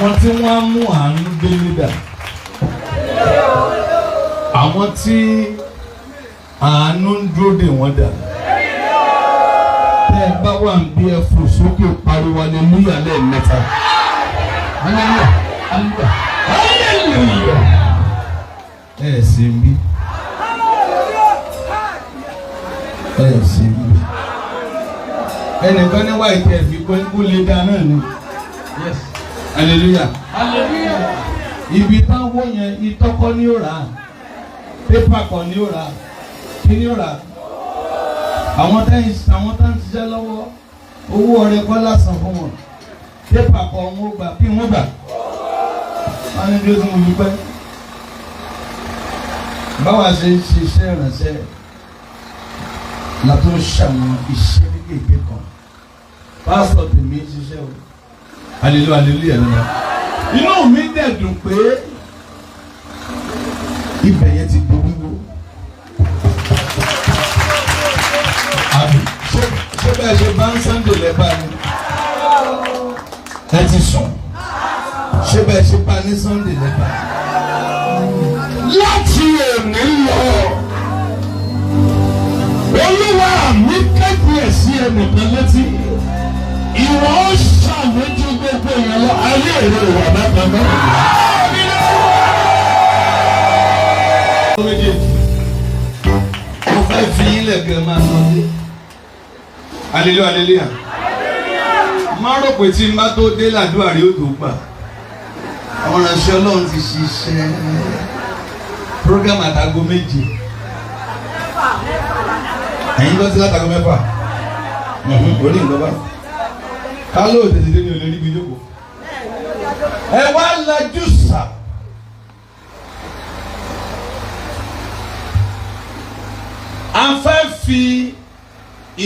Àwọn tí wọ́n á mú àánú délé dà? Àwọn tí àánú ń dúró dè wọ́n dà? Tẹ́ ẹ bá wà ń bí, ẹ fò sókè, pariwo hallelujah lẹ́ẹ̀mẹ́ta. Hallelujah, hallelujah, hallelujah. Ẹ sì ń bí, ẹ sì ń bí. Ẹnìkan ní wáyé tẹ̀ fi kó lè dá náà ni. Yes. Hallelujah. Hallelujah. Ibi táwọn yẹn, itọ́kọ́ ní ó rà á, pépà kan ní ó rà á, kí ní ó rà á. Àwọn tá ń ṣiṣẹ́ lọ́wọ́, owó ọrẹ kọ́ lásán fún wọn, pépà kan wọn gbà kí wọ́n gbà wọ́n ní bí ó tún wù pẹ́. Báwa ṣe ń ṣiṣẹ́ ìrànṣẹ́ la tó ń ṣàwọn iṣẹ́ kéékèèké kan. Pásítọ̀ tèmi ń ṣiṣẹ́ o. Hallelujah, hallelujah lọ́la. Inú mi dẹ̀ dùn pé ibẹ̀ yẹn ti di wíwó. Àbí ṣé bẹ́ẹ̀ ṣe bá ń Sunday lẹ́bàá ni? Ẹ ti sùn. Ṣé bẹ́ẹ̀ ṣe bá ní Sunday lẹ́bàá? Láti òní lọ, Olúwa mi kéde ẹ̀ sí ẹnìkan létí. Ìwọ ó ṣàlójú gbogbo èèyàn lọ, ayé rẹ wà bákan náà. Méjèèjì mo fẹ́ fi yín lẹ̀kẹ́ máa lọ dé. Hallelujah, hallelujah. Má rò pé tí n bá tó dé làdúrà rí ó tó gbà. Àwọn ìránṣẹ́ Ọlọ́run ti ṣiṣẹ́ program àtàgò 7. Ẹ̀yin lọ sí látago 6. Orí nǹkan bá. Ká lóò tètè dé ní olè níbi ìjókòó. Ẹ wá lajú sà. A fẹ́ fi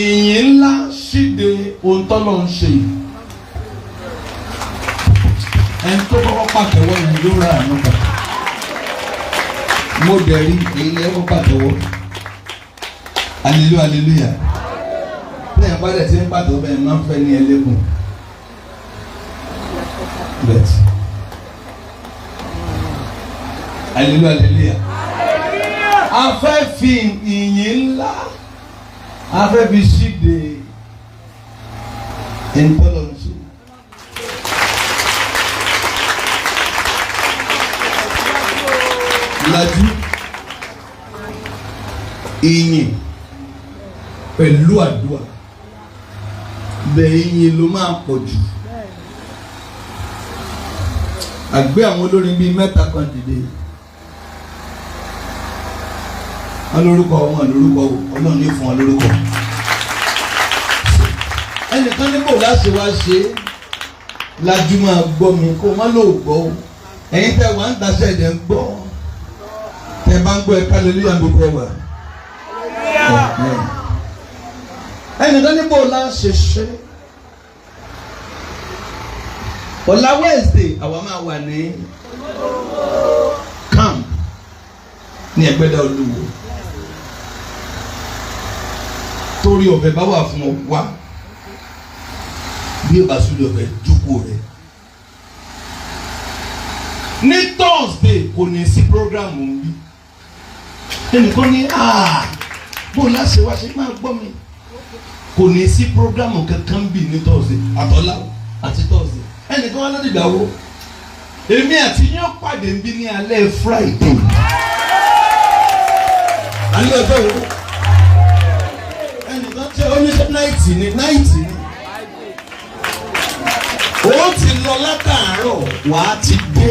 ìyìn ńlá ṣíde ohun tọ́lọ́ ń ṣe yìí. Ẹni tó kọ́kọ́ pàtẹ́wọ́ yẹn yóò rà àánú gbà. Mo dẹ̀ rí èyí lẹ́kọ́ pàtẹ́wọ́. Hallelujah, hallelujah. Lẹ́yìn bá dẹ̀ ti ń pàtẹ́wọ́ bẹ́ẹ̀ máa ń fẹ́ ní ẹlẹ́kùn. Bẹ́ẹ̀ hallelujah, hallelujah. A fẹ́ fi ìyìn ńlá, a fẹ́ fi ṣíde ìtọ́lọ́nṣe. Lajú, ìyìn pẹ̀lú àdúrà bẹ́ẹ̀, ìyìn ló máa pọ̀ jù. Àgbẹ̀ àwọn olórin bíi mẹ́ta kan dìde, wọn lórúkọ, wọn lórúkọ, Ọlọ́run ní fún wọn lórúkọ. Ẹnìkan ní kò láṣẹ wá ṣe é. Lajú, máa gbọ́ mi, kó má lò gbọ́ o. Ẹ̀yin tẹ́ wà ń daṣẹ́ ẹ̀dẹ̀ ń gbọ́, tẹ́ bá ń gbọ́, ẹ̀ka hallelujah mi tẹ́ wà. Ẹnìkan ní kò láṣẹ ṣe. Ọ̀la Wednesday, àwa máa wà ní camp ní Ẹgbẹ́dá Olúwo. Torí ọ̀fẹ́ bá wà fún ọ wá, bí o bá sún ọ̀fẹ́ jókòó rẹ̀. Ní Thursday, kò ní sí program ń bí. Ẹnìkan ní bó láṣẹ wá ṣe, máa gbọ́ mi, kò ní sí program kankan bí ní Thursday àtọ́lá àti Thursday. Ẹnìkan wá lọ́dìgbà wo èmi àti yín ó pàdé ń bí ní alẹ́ Friday, alẹ́ ọjọ́ wo? Ẹnìkan tí oníṣẹ́ night ni, night ni ó ti lọ látàárọ̀, wàá ti dé,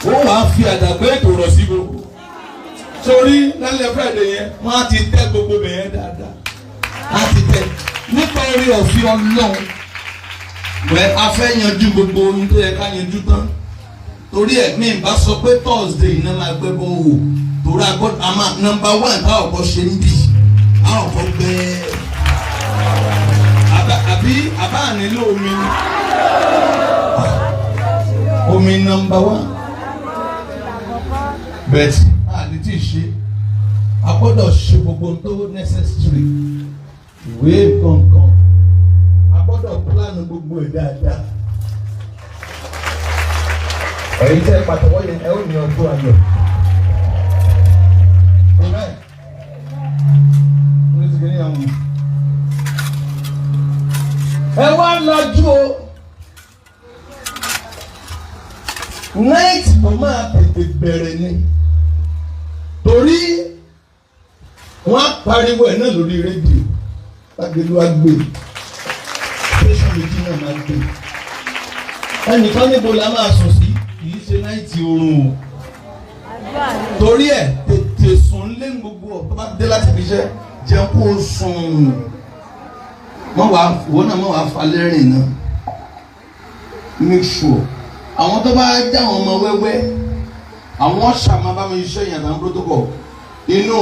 ó wàá fi àdàgbé ètò rọ̀ sí gbogbo sórí. Lálẹ́ Friday yẹn, wọ́n á ti tẹ́ gbogbo bẹ̀yẹn dáadáa, á ti tẹ́ nípa orí ọ̀fin Ọlọ́run. Wẹ́ a fẹ́ yanjú gbogbo ohun tó yẹ ká yanjú tán, torí ẹ̀ mi bá sọ pé Thursday iná máa gbẹ́ bọ́ wò, torí a gbọ́dọ̀ a máa number one táwọn kọ́ ṣe ń bì, àwọn kọ́ gbẹ́ àbí àbá nílò omi, omi number one. But a ní tí ì ṣe, a gbọ́dọ̀ ṣe gbogbo ohun tó necessary, ìwé kankan, a gbọ́dọ̀ plan gbogbo ẹ̀ dáadáa. Ẹ̀yin tẹ́ ẹ pàtẹ́wọ́ yẹn, ẹ ó ní ọjọ́ ayọ̀. Amen. Mo ní ti kí ní àwọn. Ẹ wá lajú o. Night tó máa tètè bẹ̀rẹ̀ ni. Torí wọ́n á pariwo ẹ̀ náà lórí rédíò. Lágbèlú á gbé. Tẹ̀sán méjì náà máa gbé. Ẹnìkan níbo la máa sùn sí? Kì í ṣe night oorun o. Torí ẹ̀ tètè sùn lé gbogbo ọ̀ tó bá dé láti fi iṣẹ́ jẹun kó o sùn mọ wàá wọ́n náà mọ wàá falẹ́ rìn náà. Make sure àwọn tó bá já àwọn ọmọ wẹ́wẹ́, àwọn ọ̀ṣà máa bá mi ṣiṣẹ́ yẹn àtàwọn protocol inú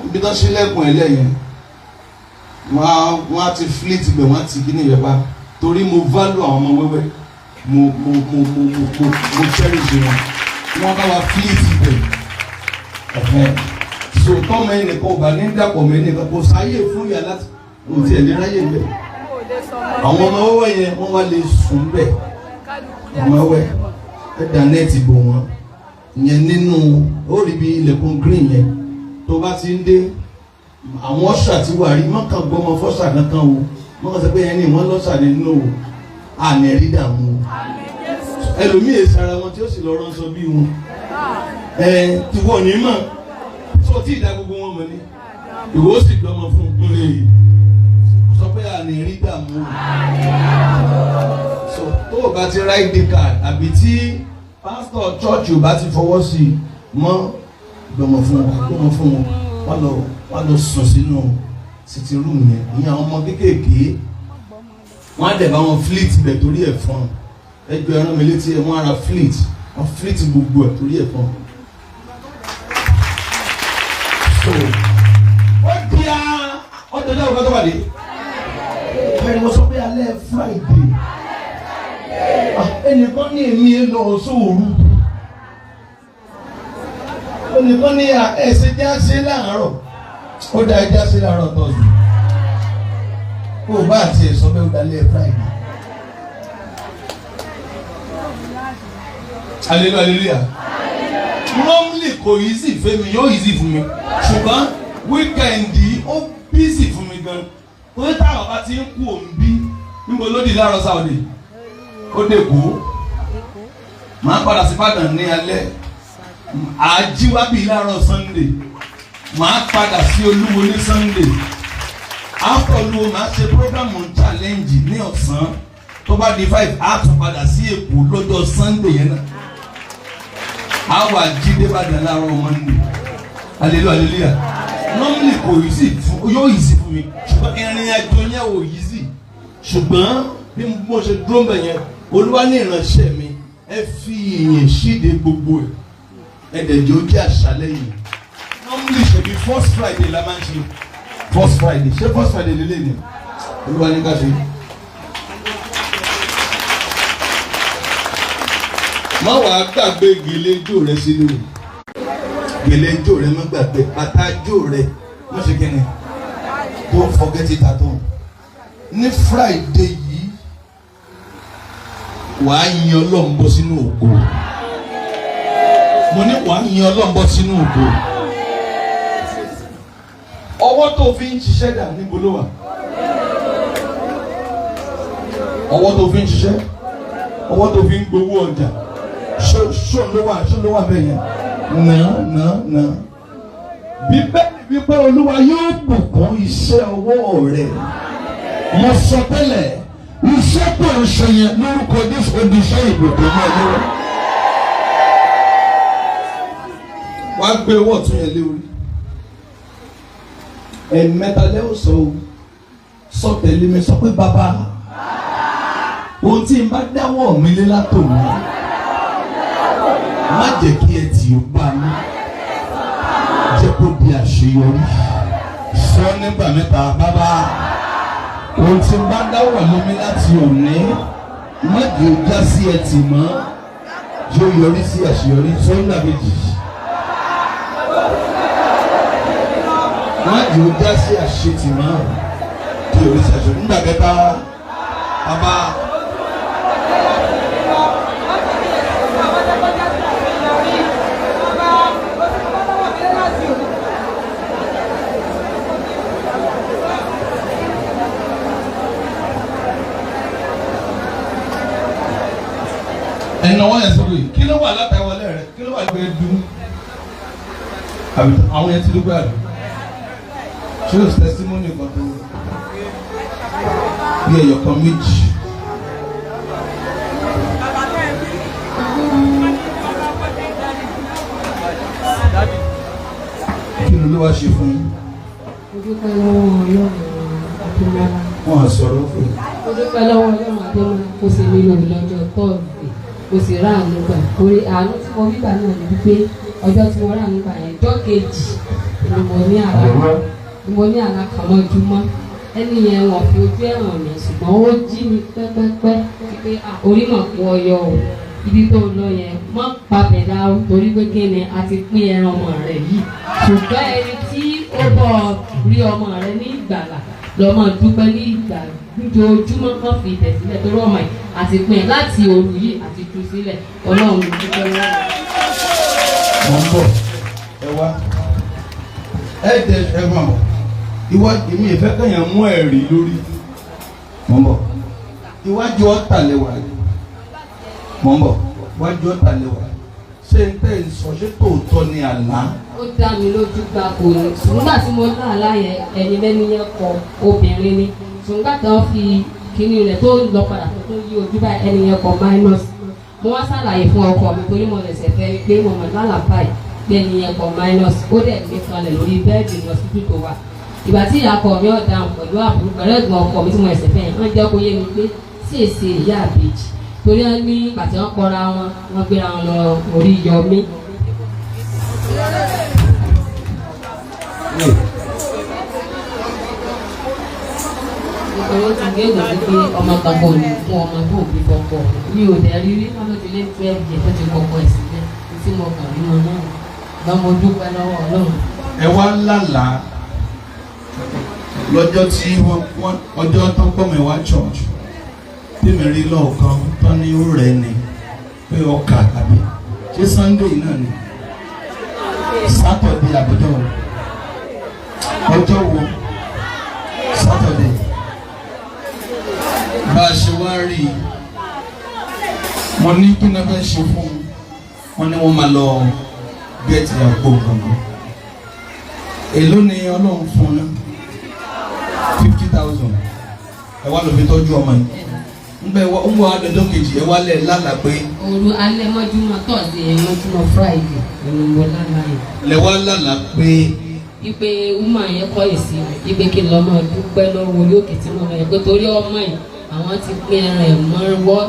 ibi tó ṣílẹ̀kùn ẹ̀ lẹ́yìn, wọ́n á ti flit ibẹ̀, wọ́n á ti kíní yẹn pa, torí mo value àwọn ọmọ wẹ́wẹ́, mo cherish wọn. Wọ́n bá wa flit ibẹ̀ ẹ̀hẹ́n. So tọ́mọ ẹnìkan ò bá ní dàpọ̀ mọ́ ẹnìkan, kò sáyè fún ìyá láti kò tiẹ̀ lè ráyè bẹ̀. Àwọn ọmọ wẹ́wẹ́ yẹn, wọ́n wá lè sùn bẹ̀. Ọmọ wẹ́wẹ́, ẹ dà net bò wọ́n ìyẹn nínú ó rí bí ilẹ̀kùn green yẹn tó bá ti ń dé. Àwọn ọ̀ṣà tí wà rí mọ́kàn gbọ́mọ fọ́ṣà kankan o, mọ́kàn sọ pé ẹni wọ́n lọ́ṣà nínú o, àní ẹ̀rí dààmú o. Ẹlòmíì èsì ara wọn tí ó sì lọ ránṣọ bí wọn ẹ tí wọ́n ní mọ̀ tó tí ì dá gbogbo wọn mọ̀ ní ìwọ ó sì gbọ́mọ fún un lè sọ pé àní rí dààmú o. So tó o bá ti ra ID card àbí tí pásítọ̀ chọ́ọ̀chì ò bá ti fọwọ́ sí i mọ́, gbọ́mọ fún wọn, gbọ́mọ fún wọn, wọ́n lọ sùn sínú sitting room yẹn. Ìyẹn àwọn ọmọ kéékèèké, wọ́n á dẹ̀ bá wọn flit bẹ̀ torí ẹ̀fọn. Ẹjọ́ ẹran mi létí ẹ̀, wọ́n á ra flit, wọ́n flit gbogbo ẹ̀ torí ẹ̀fọn. So ó di a ọjọ́ náà kó tó pàdé pariwo sọ pé alẹ́ Friday. Ah, ẹnìkan ní èmi ẹ lọ sóòru, ẹnìkan ní ẹsẹ̀ já sí láàárọ̀. Ó dá ẹja sí láàárọ̀ tọ́sí kó o bá àti ẹ̀ sọ pé ó dalẹ̀ Friday. Hallelujah, hallelujah. Normally kò easy fún mi, yóò easy fún mi, ṣùgbọ́n weekend ó busy fún mi gan, torí táwọn bá ti ń kú òun bí níbo ló di láàárọ̀ Saturday, ó dé kú, màá padà sí Ìbàdàn ní alẹ́, àjíwábí láàárọ̀ Sunday, màá padà sí Olúwo ní Sunday. After Olúwo, màá ṣe program challenge ní ọ̀sán. Tó bá di 5, á tún padà sí Èkó lọ́jọ́ Sunday yẹn náà, á wà jíde Ìbàdàn láàárọ̀ Monday. Hallelujah, hallelujah. Normally kò easy fún, yóò easy fún mi, ṣùgbọ́n ìrìn àjò yẹn ò easy. Ṣùgbọ́n bí mo ṣe dúró mbẹ̀ yẹn, Olúwa ní ìránṣẹ́ mi, ẹ fi ìyìn ṣíde gbogbo ẹ̀, ẹ dẹ̀ jẹ́ ó jẹ́ àṣálẹ́ yìí. Normally ṣe bí first Friday la máa ń ṣe. First Friday, ṣé first Friday lélẹ̀ ni Olúwa ní ká ṣe. Má wàá gbàgbé gèlè ijó rẹ sílé o. Gèlè ijó rẹ, má gbàgbé bàtà ijó rẹ, má ṣe kíni, don't forget it at all. Ní Friday yìí, wàá yin Ọlọ́run bọ́ sínú ògo. Mo ní wàá yin Ọlọ́run bọ́ sínú ògo. Ọwọ́ tó fi ń ṣiṣẹ́ dà? Níbo ló wà ọwọ́ tó fi ń ṣiṣẹ́, ọwọ́ tó fi ń gbowó ọjà? Ṣó ṣó ló wà? Ṣó ló wà bẹ́ẹ̀ yẹn? Nà nà nà. Bíbélì wípé Olúwa yóò bùkún iṣẹ́ ọwọ́ rẹ̀. Mo sọ tẹ́lẹ̀, iṣẹ́ tó ń ṣe yẹn, lórúkọ Jésù, ó di iṣẹ́ ìbùkún mọ́ ẹ lọ́wọ́. Wàá gbé owó ọ̀tún yẹn lé orí. Ẹ̀ẹ̀mẹ́ta lẹ́ ò sọ o. Sọ tẹ̀lé mi, sọ pé, bàbá, ohun tí n bá dáwọ́ mi lé látòní, má jẹ́ kí ẹ tì ó bá mi, jẹ́ kó di àṣeyọrí. Sọ nígbà mẹ́ta: bàbá, ohun tí n bá dáwọ́ lé mi láti òní, má jẹ́ ó já sí ẹtì mọ́, jẹ́ ó yọrí sí àṣeyọrí. Sọ nígbà méjì: má jẹ́ ó já sí àṣetì mọ́, jẹ́ ó yọrí sí àṣeyọrí. Nígbà kẹta: bàbá. Ẹ̀nà wọ́n yẹn sọ̀rọ̀ yìí. Kí ló wà látàwọlé rẹ? Kí ló wà gbé dùn? Àbí àwọn yẹn ti dúpẹ́ àbí? Ṣé o testimony kan tó bí ẹyọ kan méjì? Kí ló ló wá ṣe fún yín? Mo dúpẹ́ lọ́wọ́ Ọlọ́run Adémọ́lá. Wọ́n á sọ̀rọ̀ fún yín. Mo dúpẹ́ lọ́wọ́ Ọlọ́run Adémọ́lá kó ṣe mí lórí lọ́jọ́ tọ́ọ̀dù, mo sì rà àánú gbà. Torí àánú tí mo rí gbà náà ni wípé ọjọ́ tí mo rà àánú gbà yẹn, ọjọ́ kejì ni mo ní àlá, ni mo ní àlá kan mọ́júmọ́. Ẹni yẹn wọ́n fi ojú ẹ̀wọ̀n mi, ṣùgbọ́n ó jí mi pẹ́pẹ́pẹ́ wípé, "Ah, orí mọ̀ kú ọyọ o, ibi tó lọ yẹn mọ́ pàbẹ̀dá o, torí pé kí ni a ti pín ẹran ọmọ rẹ̀ yìí, ṣùgbọ́n ẹni tí ó bọ̀ rí ọmọ rẹ̀ ní ìgbàlà lọ́mọ dúpẹ́ ní ìgbà lójoojúmọ́, kan fi ìtẹ̀ sílẹ̀ torí ọmọ yìí àti pín láti òru yìí àti tú sílẹ̀. Ọlọ́run dúpẹ́ lọ́wọ́." Mo ń bọ̀, ẹ wá, ẹ tẹ ẹ mọ̀ ìwọ èmi ìfẹ́ kẹ́yàn mú ẹ̀rí lórí. Mo ń bọ̀, iwájú ọ̀tà lẹ́wà. Mo ń bọ̀, iwájú ọ̀tà lẹ́wà. Ṣé n tẹ́ ń sọ, ṣé tòótọ́ ni àlá? Ó dá mi lójú gba kò ní. Ṣùgbọ́n tí mo lá àlá yẹn, ẹni lẹ́ni yẹn kọ obìnrin ni, ṣùgbọ́n tí wọ́n fi kíní rẹ̀ tó lọ padà tó tó yí ojú báyìí, ẹni yẹn kọ minus. Mo wá ṣàlàyé fún ọkọ mi, torí mo lẹ̀sẹ̀ fẹ́, pé mo mọ̀ lálàá báyìí pé ẹni yẹn kọ minus. Ó dẹ̀ gbé kalẹ̀ lórí bẹ́ẹ̀dì lọ síbi tó wà. Ìgbà tí ìyá ọkọ mi ọ̀daràn pẹ̀lú àbúrò pẹ̀lú ẹ̀gbọ́n ọkọ mi tí mo ẹ̀sẹ̀ fẹ́ yẹn, wọ́n jẹ́ kó yé mi pé sí èsì ìyá àbèjì, torí wọ́n ní ìgbà tí wọ́n kọra wọn, wọ́n gbéra wọn lọ orí yọmí. Nítorí ó ti gbé ègùn sí pé ọmọ kan kò ní fún ọmọ tó òbí fọkọ mi ò dẹ̀ rí rí. Wọn ló ti lé 12 years tó ti kọkọ ẹ̀ sílẹ̀ tí mo kàn rí wọn náà lọ́mọ. Dúpẹ́ lọ́wọ́ Ọlọ́run. Ẹ wá lálàá lọ́jọ́ tí wọ́n ọjọ́ tó ń pọ̀ mí wá church tí mi rí lọ́ọ̀kan tán ní ó rẹ̀ ni pé ọkà àbí ṣé Sunday náà ni, Saturday àbújọ ọjọ́ wo, Saturday. Bá a ṣe wá rí i, mo ní kí ni wọ́n fẹ́ ṣe fún wọn, ní wọ́n máa lọ gẹ́ẹ̀tì àgbo gbọ̀ngàn. Èló ni Ọlọ́run fún un? 50,000. Ẹ wá lọ fi tọ́jú ọmọ yìí. Nbẹ ń wọ adọjọ́ kejì, ẹ wá lẹ̀ lálàá pé Òru alẹ́ mọ́júmọ́ Thursday yẹn, mọ́júmọ́ Friday ni mo lálàá yẹn. Lẹ wá lálàá pé Ipe woman yẹn kọ́ èsì mi ipe kí n lọ́ máa dúpẹ́ lọ́wọ́ orí òkè tí mo lọ yẹn, pé torí ọmọ yìí àwọn ti pín ẹran ẹ̀ mọ́wọ́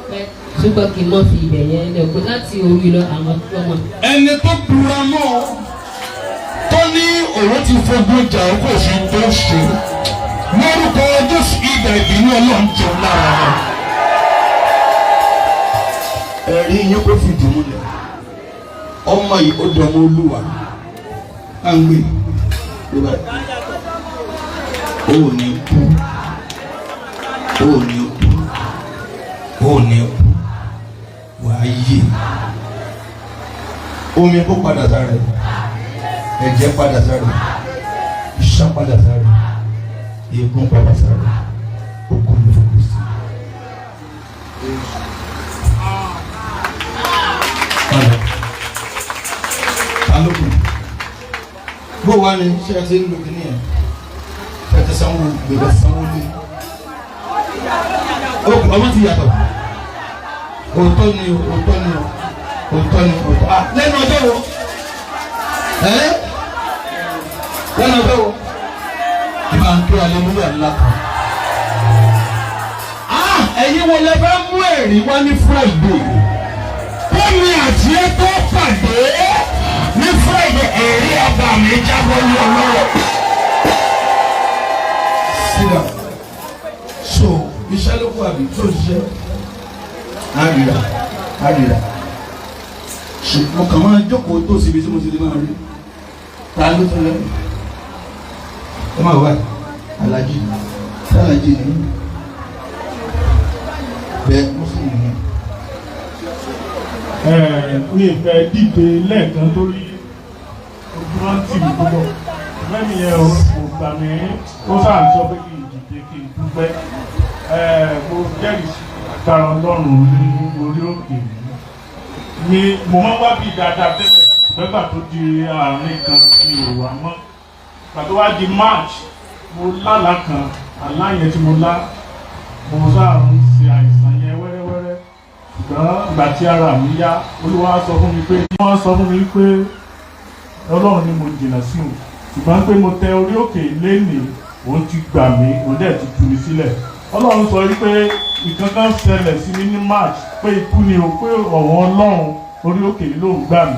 pẹ́, ṣùgbọ́n kí n má fi ibẹ̀ yẹn lẹ̀, pé láti orí lọ àwọn tó mọ̀. Ẹni tó búra mọ́ ọ, tó ní òun ti fogun jà ó, kò sí tó ṣe, lórúkọ Jésù, ìdà ìbínú Ọlọ́run jẹun lára rẹ̀. Ẹ̀rí yín kó fìdí múlẹ̀, ọmọ yìí ó dọ̀mọ́ Olúwa à ń gbé ló báyìí. Ó ò ní kú, ó ò ní kú, ó ò ní kú, wàá yè. Omi kó padà sára ẹ̀, ẹ̀jẹ̀ padà sára ẹ̀, iṣan padà sára ẹ̀, eegun padà sára ẹ̀. Ó kú ní fún Kristi. Padà. Ta ló kù? Bó wá ní ṣé ẹ ti ń lo kíní ẹ? Ṣé ẹ ti sanwó gbèdé, sanwó lé? Ọmọ ti yàtọ̀. Òótọ́ ni o, òótọ́ ni o, òótọ́ ni òótọ́. Ah, lẹ́nu ọjọ́ wo? Ẹ́ lẹ́nu ọjọ́ wo? Ẹ máa ń tó aleluya ńlá kan. Ah, ẹ̀yin wo lẹ fẹ́ mú ẹ̀rí wá ní Friday? Kọ́mi àti ẹ tó pàdé ní Friday, ẹ̀rí ọba mi jábọ́ ní ọlọ́rọ̀. Sit down. So iṣẹ́ ló kú àbí tó ṣiṣẹ́? Àrìrà àrìrà. Mo kàn máa jókòó tó síbi tí mo ti lè máa rí. Ta ló tún lẹ́nu? Ẹ máa wá Alájí. Ṣé Alájí ni? Bẹ́ẹ̀ Mùsùlùmí ni. Mi ì fẹ́ dìde lẹ́ẹ̀kan torí ojúmọ́ tì mí púpọ̀. Mẹ́mi yẹn ò kò gbà mí, ó sáà ń sọ pé kí n dìde kí n dúpẹ́. Mo jẹ́rìí sí Agbára Ọlọ́run ní orí òkè yìí. Mi mo máa ń wá bí dáadáa tẹ́lẹ̀, lọ́gbà tó di àárín kan mi ò wá mọ́. Ìgbà tó wá di March, mo lálàá kan, àlá yẹn tí mo lá, mo sáà ń ṣe àìsàn yẹn wẹ́rẹ́wẹ́rẹ́. Ṣùgbọ́n ìgbà tí ara mi yá, Olúwa sọ fún mi pé wọ́n sọ fún mi pé Ọlọ́run ni mo jìnnà sí òun, ṣùgbọ́n pé mo tẹ orí òkè lénìí, òun ti gbà mí, òun dẹ̀ ti tú mi sílẹ̀. Ọlọ́run sọ wípé nǹkan kan ṣẹlẹ̀ sí mi ní March, pé ikú ni o, pé ọ̀wọ́n Ọlọ́run orí òkè yìí ló ń gbà mí.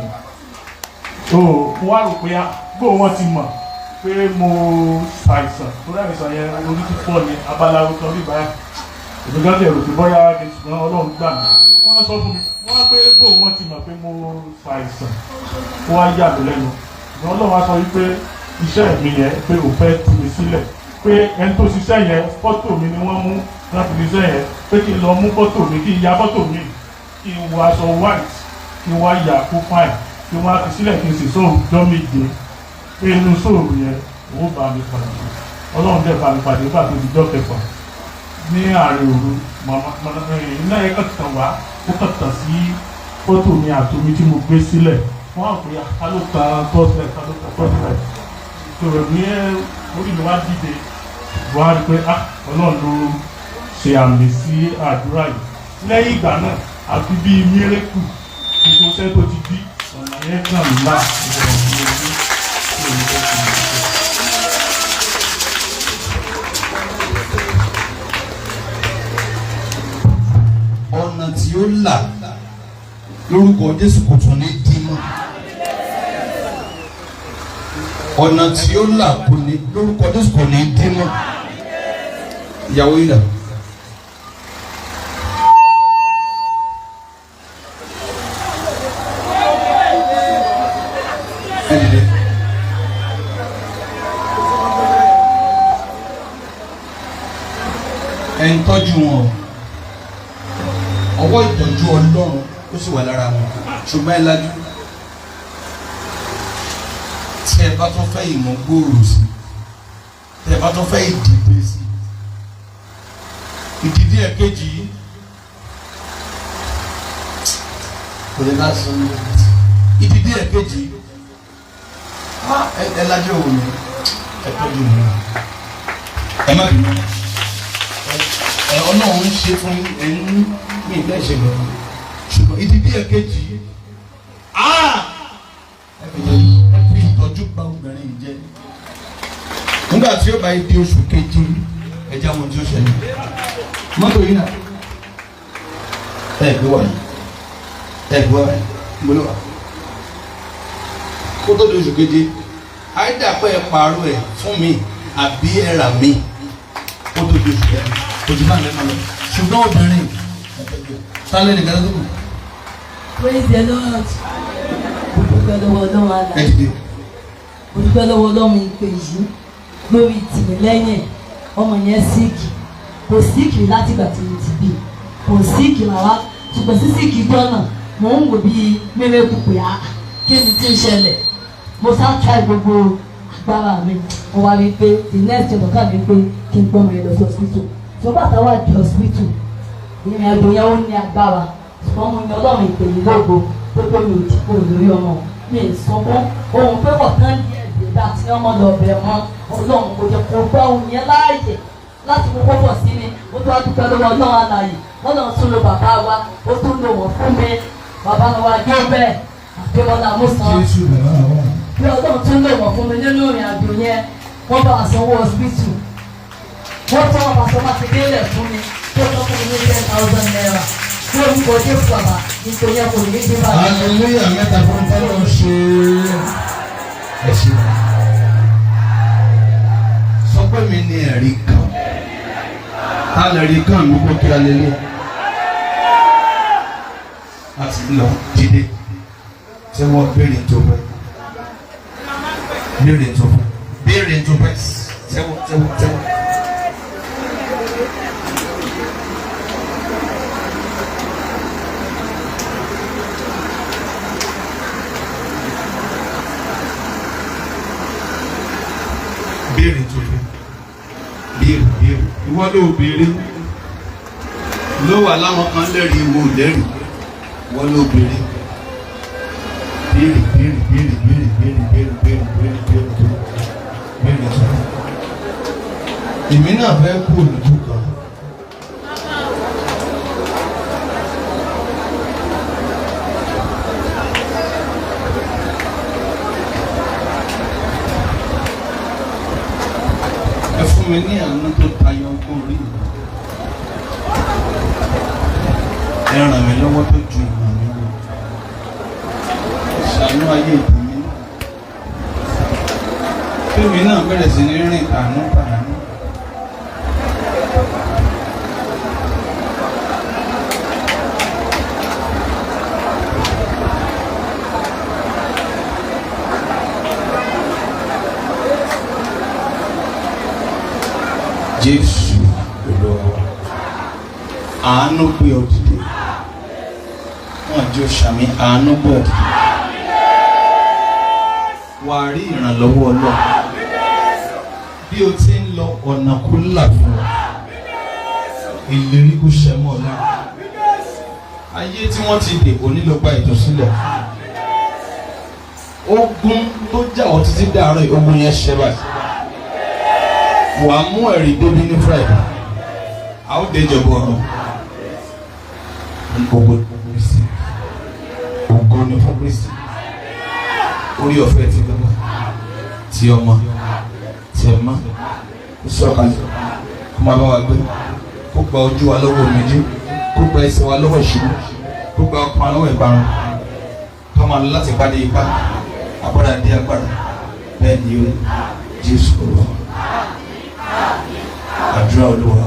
O mo wá rò pé bó wọ́n ti mọ̀ pé mo ṣàìsàn, torí àìsàn yẹn orí fífọ́ ni, abala kan bí báyìí, èmi gan tẹ̀ rò pé bóyá ṣùgbọ́n Ọlọ́run gbà mí. Wọ́n sọ fún mi wọ́n pé bó wọ́n ti mọ̀ pé mo ṣàìsàn, ó wá yà mí lẹ́nu. Ṣùgbọ́n Ọlọ́run wá sọ wípé iṣẹ́ mi yẹn, pé ò fẹ́ tú mi sílẹ̀, pé ẹni tó ṣiṣẹ́ yẹn, fọ́tò mi ni wọ́n mú láti fi iṣẹ́ yẹn, pé kí n lọ mú fọ́tò mi, kí n ya fọ́tò mi, kí n wọ aṣọ white, kí n wá yà kó fine, kí n wá fi sílẹ̀, kí n sì sóòrù jọ́ 7, pé inú sóòrù yẹn òun bá mi pàdé. Ọlọ́run dẹ̀ bá mi pàdé. Nígbà tó di jọ́ kẹfà ní àárín òru, iná yẹn kàn tàn wá, ó kàn tàn sí fọ́tò mi àtomi tí mo gbé sílẹ̀. Wọ́n á pè é, ká ló tan torchlight? Ká ló tan torchlight? Sọ̀rọ̀ ní ẹ orí mi wá dìde, wọ́n á rí pé, ah, Ọlọ́run ló ṣe àmì sí àdúrà yìí. Lẹ́yìn ìgbà náà, àfi bíi miracle, gbogbo iṣẹ́ tó ti dí, ọ̀nà yẹn kàn là. Ìwọ̀n ní ojú tí èmi fẹ́ fi lè ṣe. Ọ̀nà tí ó là lórúkọ Jésù kò tún ní dí mọ́. Ọ̀nà tí ó là kò ní lórúkọ Jésù kò ní dí mọ́. Ìyàwó yìí dà? Ẹ dìde. Ẹ ń tọ́jú wọn o, ọwọ́ ìtọ́jú Ọlọ́run ó sì wà lára wọn, ṣùgbọ́n ẹ lajú. Tí ẹ bá tún fẹ́ ìmọ̀ gbòòrò sí, tí ẹ bá tún fẹ́ ìdìde sí, ìdìde ẹ̀kejì yìí kò lè bá sọ ní ìdìde ẹ̀kejì yìí, ẹ lajú òun mi, ẹ tọ́jú mi, ẹ má bínú. Ẹ Ọlọ́run ń ṣe fún yín, ẹ ń ní ìfẹ́ ṣe lọ, ṣùgbọ́n ìdìde ẹ̀kejì yìí, ẹ fi ìtọ́jú bá obìnrin yìí jẹ́. Nígbà tí ó bá yí di oṣù keje, ẹ jẹ́ àwọn tí ó ṣẹlẹ̀. Mọ́tò yìí náà, ẹ gbé wá yìí, ẹ gbé wá yìí, gbóló wá kó tó di oṣù keje, àìdá pé ẹ pààrọ̀ ẹ fún mi àbí ẹ rà mí kó tó di oṣù keje, ojú bá mi lọ. Ṣùgbọ́n obìnrin sálẹ̀ nìkan tó kù. Praise the Lord. Mo dúpẹ́ lọ́wọ́ Ọlọ́run Ẹ alààyè. dìde. Mo dúpẹ́ lọ́wọ́ Ọlọ́run ìpè yìí lórí tìmílẹ́yìn. Ọmọ yẹn sick, kò sick látìgbà tí mo ti bí, kò sick rárá, ṣùgbọ́n sí sick jọ́nà, mò ń wò bíi miracle pé, ah, kí ni tí ń ṣẹlẹ̀? Mo sá try gbogbo agbára mi, mo wá rí i pé the next thing ọ̀gá mi pé kí n gbọ́ mi lọ sí hospital. Tó bá táwa di hospital, ìrìn àjò yẹn ó ní agbára, ṣùgbọ́n mo yan Ọlọ́run ìpè yìí lógo pé pé mi ò tí kò lórí ọmọ mi ì sunkún ohun pé kò tán díẹ̀ díẹ̀ bá tí ọmọ lọ bẹ̀ mọ́. Ọlọ́run kò jẹ́ kó gbọ́ ohun yẹn láàyè láti mú kókò sí mi. Mo tún wá dúpẹ́ lọ́wọ́ Ọlọ́run alààyè. Ọlọ́run tún lo bàbá wa, ó tún lo wọ́n fún mi, bàbá wa Gilbert Adémọlá Musan. Jésù bàbá wa. Bí Ọlọ́run tún lò wọ́n fún mi nínú ìrìn àjò yẹn, wọ́n bá wa sanwó hospital, wọ́n tún wọn pàṣẹ máa ti délẹ̀ fún mi, tó tọ́ fún mi ní ₦10,000 lórúkọ Jésù. Bàbá, nítorí ẹ kò ní bí bàbá. Hallelujah mẹ́ta fún tọ́lọ́ ṣe. Ẹ ṣe sọ pé mi ní ẹ̀rí kan, ta lè rí kan mi kó kí hallelujah láti lọ. Dìde tí wọ́n béèrè tó fẹ́, béèrè tó fẹ́, béèrè tó fẹ́. Tẹ́wọ́, tẹ́wọ́, tẹ́wọ́. Béèrè tó fẹ́, béèrè, béèrè. Ìwọ ló béèrè. Ló wà láwọn kan lẹ́rìí, wo lẹ́rìí wọ́n ló béèrè béèrè béèrè béèrè béèrè béèrè béèrè béèrè béèrè béèrè béèrè béèrè. Èmi náà fẹ́ kú olùdó kan. Ẹ fún mi ní àánú tó tayọ ọgbọ́n orí mi. Ẹ ràn mí lọ́wọ́ tó ju ìmọ̀ mi lọ. Ẹ ṣàánú ayé tèmi náà. Tèmi náà bẹ̀rẹ̀ sí ní rìn tàánú tàánú. Jésù Olúwa wa, àánú gbé ọ dìde. Wọn jẹ́ òṣàmì, àánú gbé ọ dìde. Wà á rí ìrànlọ́wọ́ Ọlọ́run. Bí o ti ń lọ, ọ̀nà kó là fún ọ, ìlérí kó ṣẹ mọ́ ọ lára. Ayé tí wọ́n ti dè kò ní lọ gba ìtúsílẹ̀. Ogun tó jà ọ́ títí dàárọ̀ yìí, ogun yẹn ṣẹ báyìí. Wàá mú ẹ̀rí débi ní Friday, a ó déjọba ọ̀run. Ògo ni fún Kristi, ògo ni fún Kristi. Orí ọ̀fẹ́ ti bàbá, ti ọmọ, ti ẹ̀mọ́ kó sọ̀kalẹ̀ kó máa bá wa gbé, kó gba ojú wa lọ́wọ́ omijé, kó gba ẹsẹ̀ wa lọ́wọ́ ìṣubú, kó gba ọkàn wa lọ́wọ́ ìparun, ká máa lọ láti pàdé ipá, agbára dé agbára. Bẹ́ẹ̀ ni ó Jésù Olúwa. Àdúrà Olúwa.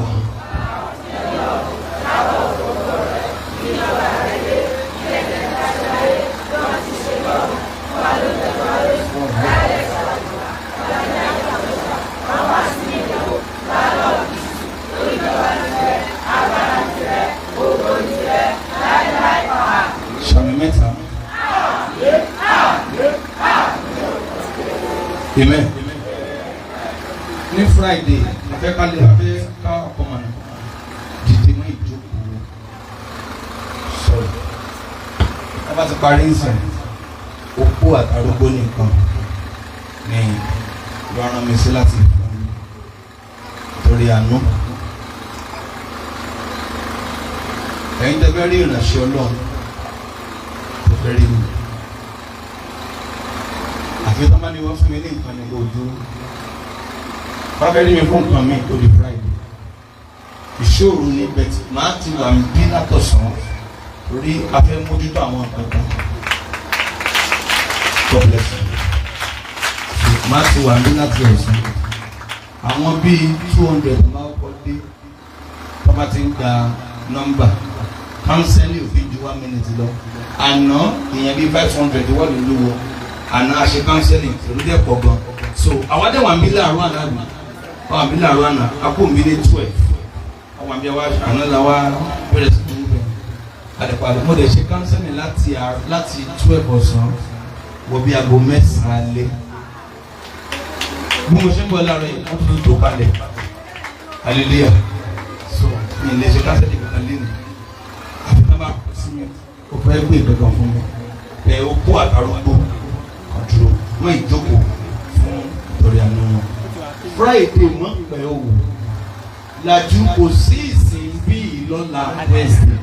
Sàmì mẹ́ta. Amen. Ní Friday, afẹ́ ká lè afẹ́ ká ọmọ náà dìde mọ́ ìjókòó sọ̀rọ̀. Wọ́n bá ti parí ìsìn, opó àtàrógbó nìkan ni ló rán mi sí láti fún mi torí àánú. Ẹ̀yin tẹ́ fẹ́ rí ìránṣẹ́ Ọlọ́run tó fẹ́ rí mi, àfi tó bá ní wọ́n fún mi ní nǹkan ní kò dúró. Bá fẹ́ rí mi fún nǹkan mi, ó di Friday. Ìṣòro ní bẹ́ẹ̀ máa ti wà ń bí látọ̀sán torí a fẹ́ mójútó àwọn nǹkan kan. God bless you. Máa ti wà ń bí láti ọ̀sán. Àwọn bíi 200 máa kọ́ dé tó bá ti ń gba nọ́mbà kánsẹ́lì òfin ju 1 minute lọ. Àná ìyẹn bíi 500 wọ́n lè lówó àná a ṣe kánsẹ́lì èrò dẹ̀ pọ̀ gan. So àwọn dẹ̀ wà ń bí láàárọ̀ àná àgbà wà ń bí láàárọ̀ àná akó mi ní 12 àwọn àbí wa àná la wa bẹ̀rẹ̀ sí ní bẹ̀ àdìpàdé. Mo dẹ̀ ṣe kánsẹ́lì láti 12 ọ̀sán wọ bí aago 9 alẹ́. Bí mo ṣe ń bọ̀ láàárọ̀ yìí, wọ́n tún tó kalẹ̀. Hallelujah. So mi lè ṣe kánsẹ́lì kankan lé mi àfi tá a bá kọ sí mi, o fẹ́ gbé kankan fún mi ẹ o kó àtàrúgbó kan dúró wọ́n ìjókòó fún ìtọ́rí àánú wọn. Friday mọ̀ pẹ́ o làjú, kò sí ìsìn bíi lọ́la Wednesday,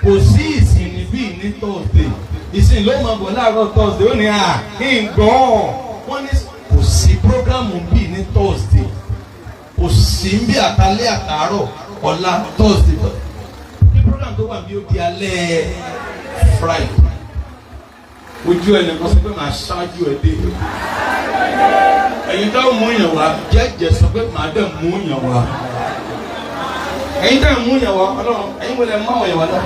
kò sí ìsìn bíi ní Thursday. Ìsìn ló máa bọ̀ láàárọ̀ Thursday, ó ní à ń gbọ́. Wọ́n ní kò sí prógrámù bíi ní Thursday, kò sí bí àtàlẹ́ àtàárọ̀ ọ̀la Thursday ní program tó wà bí ó di alẹ́ Friday. Ojú ẹnìkan sọ pé màá ṣáájú ẹ dé. Ẹ̀yin táwọn mú yàn wá jẹ́jẹ́ sọ pé màá dẹ̀ mú yàn wá. Ẹ̀yin táwọn mú yàn wá, Ọlọ́run, ẹ̀yin wọlé mú àwọn yàn wá lọ.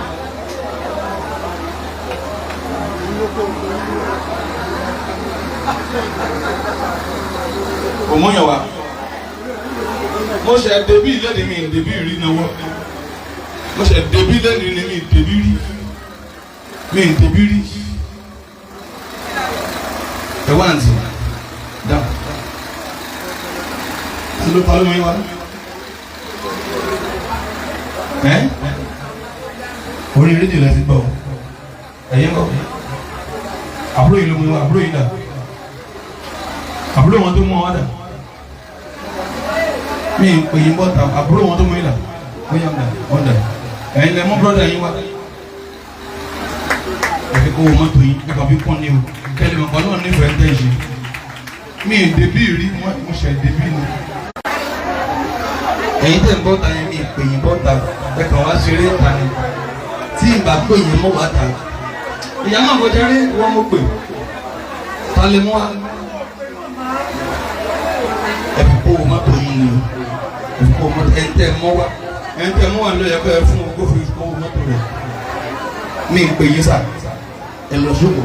Kò mú yàn wá. Mo ṣe débí lẹ́ni mi débí rí náwó. Mo ṣe débí lẹ́ni ni mi débí rí. Mi débí rí. Ẹ wá àǹtí dáhùn. Ta ló mọ yín wá? Ẹ́ Orí rédíò lẹ ti gbọ́. Ẹ̀yin kọ́, àbúrò yìí ló mú wa. Àbúrò yìí dà? Àbúrò wọn tó mú wa dà? Mi ń pè yín bọ́ta. Àbúrò wọn tó mú yín dà? Ó yà dà, wọ́n dà. Ẹ̀yin lẹ mú brother yín wá. Ẹ fi kó o mọ́tò yín, ẹ kàn fi kún ni o, kẹ́lẹ́ mọ̀ pàlọ́ nífẹ̀ẹ́ tẹ̀ ṣe. Mi ì débí rí, mo ṣẹ̀ débí ni. Ẹ̀yin tẹ̀ ń bọ́ta yẹn, mi ì pè yín bọ́ta, ẹ kàn wá ṣeré ta ni. Tí ì bá pè yín mọ́ wá ta. Ìyá náà kọjá rí wọ́n mo pè ta lè mú wa. Ẹ fi kó o mọ́tò yín ni o, ẹ fi kó o mọ́tò. Ẹ̀yin tẹ̀ mọ́ wá, ẹ̀yin tẹ̀ mọ́ wá ló yẹ kó ẹ fún o, kó fi kó o mọ́tò rẹ̀. Mi ì pè yín sà, ẹ lọ sóko.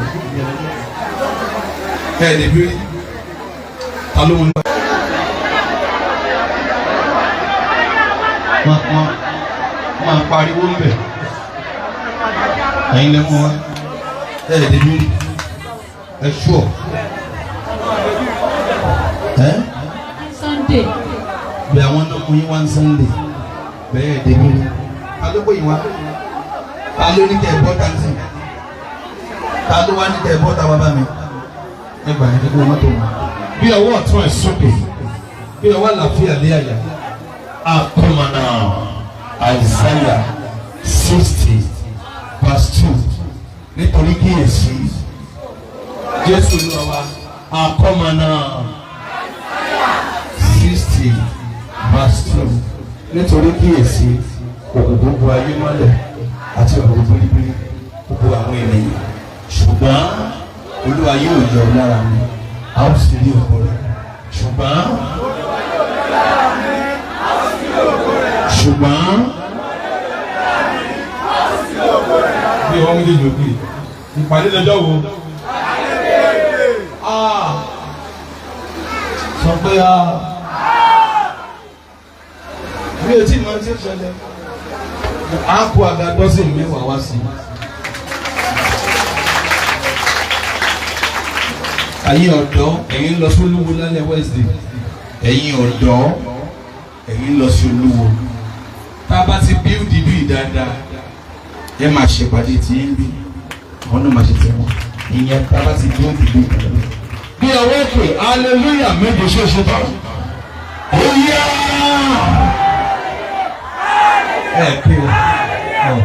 Ẹ lè bí rí ta ló mú ní. Wọ́n máa pariwo ń bẹ̀. Ẹ̀yin lẹ mú wa. Ẹ lè bí rí ẹ ṣùọ ẹ. Sunday. Bí àwọn náà mú yín wá ní Sunday bẹ́ẹ̀ débi rí. Ta ló pè yín wá? Ta ló ní kẹ́ ẹ bọ́ táǹtì? Ta ló wá ní kẹ́ ẹ bọ́ tá bàbá mi? Ẹ gbà yín kó mọ́tò wọn. Bí ọwọ́ ọ̀tún ẹ̀ sókè, Bí ọwọ́ àlàáfíà lé àyà. Akọmọ̀nà Isaiah 60 verse 2, nítorí kíyèsí. Jésù Olúwa wa. Akọmọ̀nà 60 verse 2, nítorí kíyèsí, òkùnkùn bo ayé mọ́lẹ̀ àti òkùnkùn biribiri gbogbo àwọn ènìyàn, ṣùgbọ́n Olúwa yóò yọ lára mi, a ó sì rí ògo rẹ̀. Ṣùgbọ́n Bí ọwọ́ méjèèjì òkè. Ìpàdé lọ́jọ́ wo? Ah. Sọ pé ah. Mi ò tí ì mọ tí ó ṣẹlẹ̀. A kó àga dọ́sìn mẹ́wàá wá sí i. Ẹ̀yin ọ̀dọ́, ẹ̀yin lọ sí Olúwo lálẹ́ Wednesday. Ẹ̀yin ọ̀dọ́, ẹ̀yin lọ sí Olúwo. Tá a bá ti bíúdì bíi dáadáa, ẹ máa ṣèpàdé tí ń bí àwọn náà máa ṣe tẹ̀wọ̀n ìyẹn tá a bá ti bíúdì bíi dáadáa. Bí ọwọ́ pè hallelujah méje ṣoṣo tán, ó yá. Ẹ kí o ọ.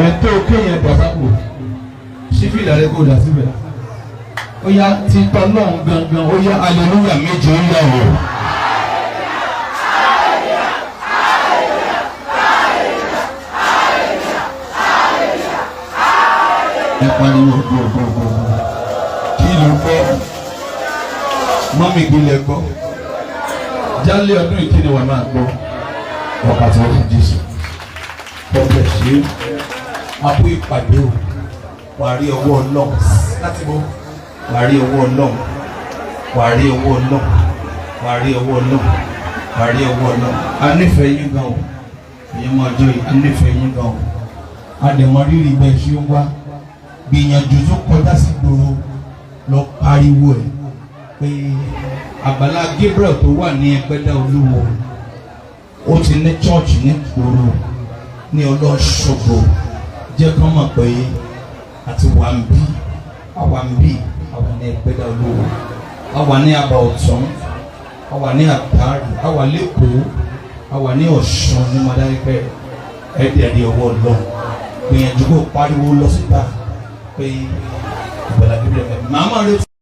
Ètò kéèyàn dàsápò sífìlà rẹ kò dà síbẹ̀. Ó yá, ti tọ́ lọ́hùn gangan, Ó yá, hallelujah méje, ó yá o. Ẹ pariwo gbogbogbò. Kí ló gbọ́? Mọ́mì, kí lẹ gbọ́? Jálẹ̀ ọdún ìkíni wà máa gbọ́. Wákàtí wọn fún Jésù. God bless you. Abú ìpàdé o. Wà á rí ọwọ́ Ọlọ́run. Láti bọ́. Wà á rí ọwọ́ Ọlọ́run. Wà á rí ọwọ́ Ọlọ́run. Wà á rí ọwọ́ Ọlọ́run. Wà á rí ọwọ́ Ọlọ́run. A nífẹ̀ẹ́ yín gan o. Ìyẹn máa jọ yìí. A nífẹ̀ẹ́ yín gan o. A dẹ̀ mọ rírì bẹ́ẹ̀ ṣe ń wá. Gbìyànjú tó kọjá sí gbòòrò lọ pariwo ẹ̀ pé Àgbàlá Gabriel tó wà ní Ẹgbẹ́dá Olúwo, ó ti ní chọ́ọ̀chì ní gbòòrò ní Ọlọ́ṣogbo. Jẹ́ kán mọ̀ pé àti wà ń bí, àwà ń bí, àwà ní Ẹgbẹ́dá Olúwo, àwà ní Àbà Ọ̀tún, àwà ní Àtàrí, àwà lẹ́kọ̀ọ́, àwà ní Ọ̀ṣun ní Mọdákẹ́kẹ́. Ẹ̀ẹ́dẹ̀ẹ̀dẹ̀ ọwọ́ Ọlọ́run. Gbìyànjú kó pariwo lọ síta pé Àgbàlá Gabriel màmá rẹ.